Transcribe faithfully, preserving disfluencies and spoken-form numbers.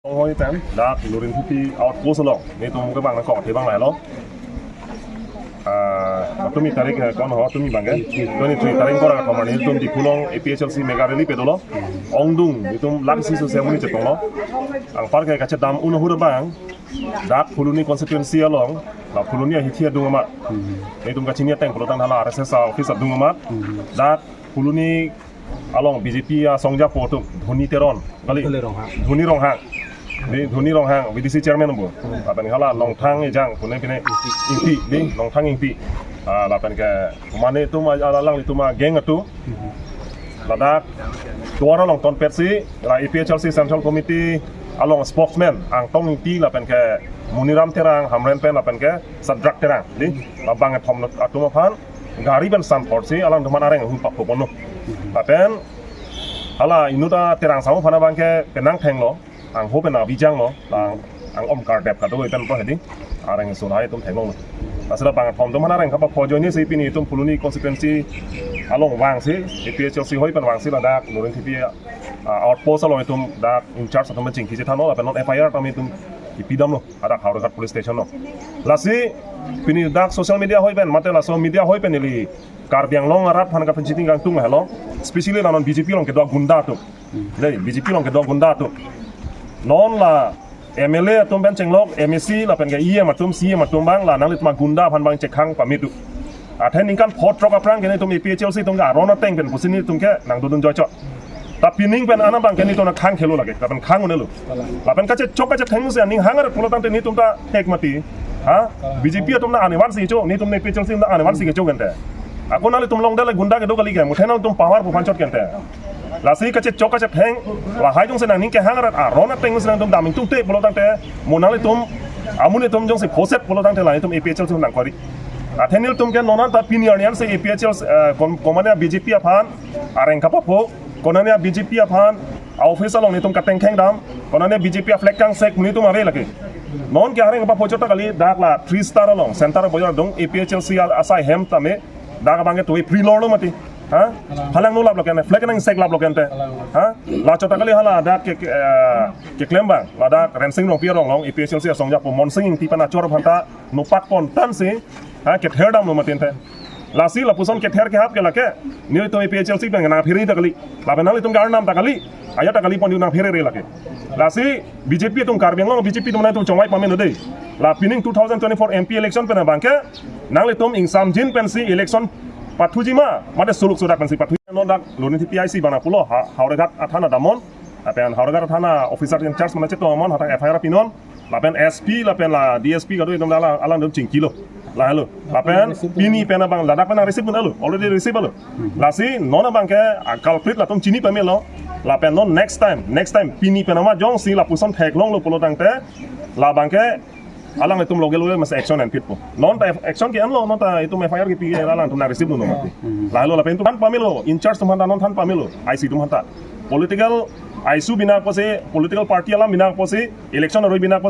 Hoi pen, dak Lurinthepi outpost along, netum ke bang nangkok, te bang lahelo. Ah, tumi tarik, eh, kon ho, tumi bang ke? Twenty-three tarik ko ra kamar netum Diphu along A P H L C mega rally padolo. Ongdung, netum laksi sose amonit chetonglo. Anpar ke kachedam un ahut abang, dak Phuloni constituency along, la Phuloni ahithi adung amat. Netum kachini ateng pulotangte hala R S S office adung amat. Dak Phuloni along B J P asongjapo atum, Dhoni Teron, kali? Dhoni Ronghang. Dhoni Ronghang. Di, Dhoni Ronghang, V D C chairman bu. Lapen hala Nongthang Ejang, pune pine Ingti, di, Nongthang Ingti. Ah, lapen ke, mane atum, ah, alanglitum agang atum. Ladak, duar along tonpetsi, la A P H L C Central Committee along spokesman, Angtong Ingti, lapen ke Muniram Terang, Hamren pen, lapen ke Sadrak Terang, di, labang kethom atum aphan, gari pen sanporsi, alangtum aphan areng ahut papo ponlo. Lapen, hala inut a Terang Samo aphan abang ke penang thenglo, angho pen abijanglo, lang ang om kardep kado pen po hedi, areng sulai atum thenglo. Lasi labang kethom atum aphan areng kapapo ajoinesi pini itum Phuloni constituency along vangsi, A P H L C hoi pen vangsi ladak, Lurinthepi, ah, outpost along itum dak in charge atum chingki chethanlo, lapen non F I R tame itum kipidamlo, adak Howraghat police station lo. Lasi, pini dak social media hoi pen, mate laso media hoi pen neli Karbi Anglong arat aphan kapanchiting kangtung lahelo, especially la non B J P along kedo gunda atum. Dei, B J P along kedo gunda atum. Non la M L A atum pen chenglok, M A C lapen ke E M atum, C E M atum abang, la nanglitum agunda aphan abang chekhang pame do. Athe ningkan pho throk aphrang ke netum A P H L C atum ke aron ateng pen pusi netum ke nangdodun joichot. Ta pining pen ana abang ke netum nangkhang khelo lake, lapen khang un-elo. Lapen kachechok kachetheng si aning hang arat pulotangte netum ta thek mati. Ha? B J P atum ta anevan si cho, netum A P H L C atum ta anevan si kecho kente. Ako nanglitum longdale gunda kedo kali ke, muthe nangtum power pu aphan chot kente. Lasi kachechok kachetheng, lahai jongsi nangning kehang arat aron ateng si nangtum daming tungte pulotangte, mo nanglitum, amonit atum jongsi phoset pulotangte la netum A P H L C nangkori. Athe nelitum ke non anta pini arni ansi A P H L C, eh, kom-, komatne B J P aphan, areng kapapo, konatne B J P aphan, office along netum katengkheng dam, konatne B J P a flag kangsek netum ave lake. Non ke areng kapapo chot ta kali dak la Three Star along, Center Bazaar adung, A P H L C a-, asai hem tame, dak abang ke tuwe pre-law lo mati. Ha? Halang nu laplo kente, flag nangseklaplo kente. Ha? La chot ta kali hala dak ke, ke, eh, keklem abang, ladak Rensing Rongpi arong along, A P H L C asongjapo Monsing Ingti pen achor aphan ta, nopak pon tansi, ha, kether damlo mati ente. Lasi lapuson kether kehap ke lake, netum A P H L C pen nangphere ta kali. Lapen nanglitum ke arnam ta kali. Ajat ta kali pon nangphere re lake. Lasi B J P atum Karbi Anglong B J P atum nangtum chongvai pamelo dei. La pining two thousand twenty-four M P election pen abang ke, nanglitum ingsamjin pensi election pathuji ma, mate suluk sudak pensi pathuji non dak Lurinthepi I C abang nangpulo, ha, Howraghat athana damnon. Lapen Howraghat athana officer in charge mane chetongmon, hadak F I R pinon. Lapen S P, lapen la D S P kado itum alang, alangtum chingkilo. Lahelo. Lapen pini pen abang ladak pen receive dun-elo. Already receive-lo. Lasi non abang ke, ah, culprit latum chini pamelo. Lapen non next time, next time pini pen amat jongsi lapuson theklonglo pulotangte, labang ke alanglitum loge loge mas action enpitpo. Non ta action ke-enlo, non ta itum F I R kepi ke alangtum nang receive dun-o mati. Lahelo lapen itum than pamelo, in charge atum aphan ta non than pamelo, I C atum aphan ta. Political issue bina apotsi, political party alam bina apotsi, election aroi bina apotsi,